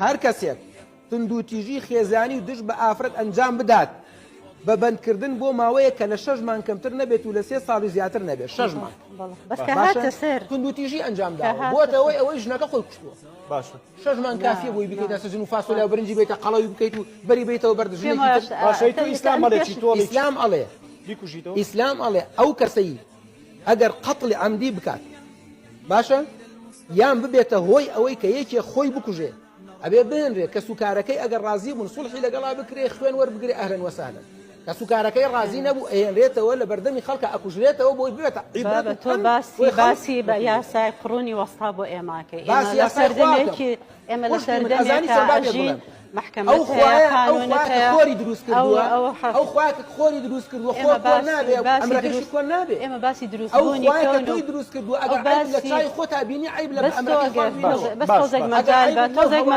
هەر کەسێک توندوتیژی خێزانی و دژ بە ئافرەت ئەنجام بدات بە بەندکردن بۆ ماوەیەک کە لە شەش مانگ کەمتر نەبێت و لە سێ ساڵی زیاتر نەبێت شەش مانگ. بەس کە باشە هاتە سەر توندوتیژی ئەنجام کە داوە هاتە بۆتە سەر هۆی ئەوەی ژنەکە خۆی کوشتووە. باشە. شەش مانگ کافیە بۆی بکەیتە سجن و فاسۆلیا و برنجی بەیتە قەڵەوی بکەیت و بەری بەیتەوە بەر پێم ژنێکی وایە تر. باشە ئەی تۆ ئیسلام ئەڵێ چی تۆ ئەڵێی چی؟ ئیسلام ئەڵێ بیکوژیتەوە؟ ئیسلام ئەڵێ ئەو کەسەی ئەگەر قەتڵی عەمدی بکات باشە یان ببێتە هۆی ئەوەی کە یەکێ خۆی بکوژێ ئەبێ بهێنرێ کەسوکارەکەی ئەگەر ڕازی بوون سوڵحی لەگەڵا بکرێ خوێن وەربگرێ ئەهلەن وەسەهلەن کەسوکارەکەی ڕازی نەبوو ئەهێنرێتەوە لە بەردەمی خەڵکا ئەکوژرێتەوە بۆی ببێتە عیبرەت بابە و تۆ پەند باسی بۆی خەڵک باسی بە یاسای قڕونی وەستا بۆ ئێماکەی ئێمە باسی لە یاسای خواکەم سەردەمێکی ئێمە لە خوشکی من ئەزانی سەردەمێکا چەند با پێت ئەژین بڵێم مەحکەمەت ئەو هەیە خوایە ئەو قانونت خوایە کە هەیە خۆری دروست ئەو کردووە ئەو حە ئەو خوایە کە خۆری دروست کردووە ئێمە خۆر کۆن باسی نابێ باسی ئەمرەکەشی دروست کۆن نابێ ئێمە باسی ئەو دروستبوونی خوایە کە کەون و تۆی دروست کردووە ئەو ئەگەر عەیب لە باسی چاوی خۆتا بینی عەیب لە بەس تۆ ئەمرەکەی خوا ئەگەر بینەوە بەس باش تۆزێک باش ئەگەر مەجال بە عەیبت لەو تۆزێک هەوا.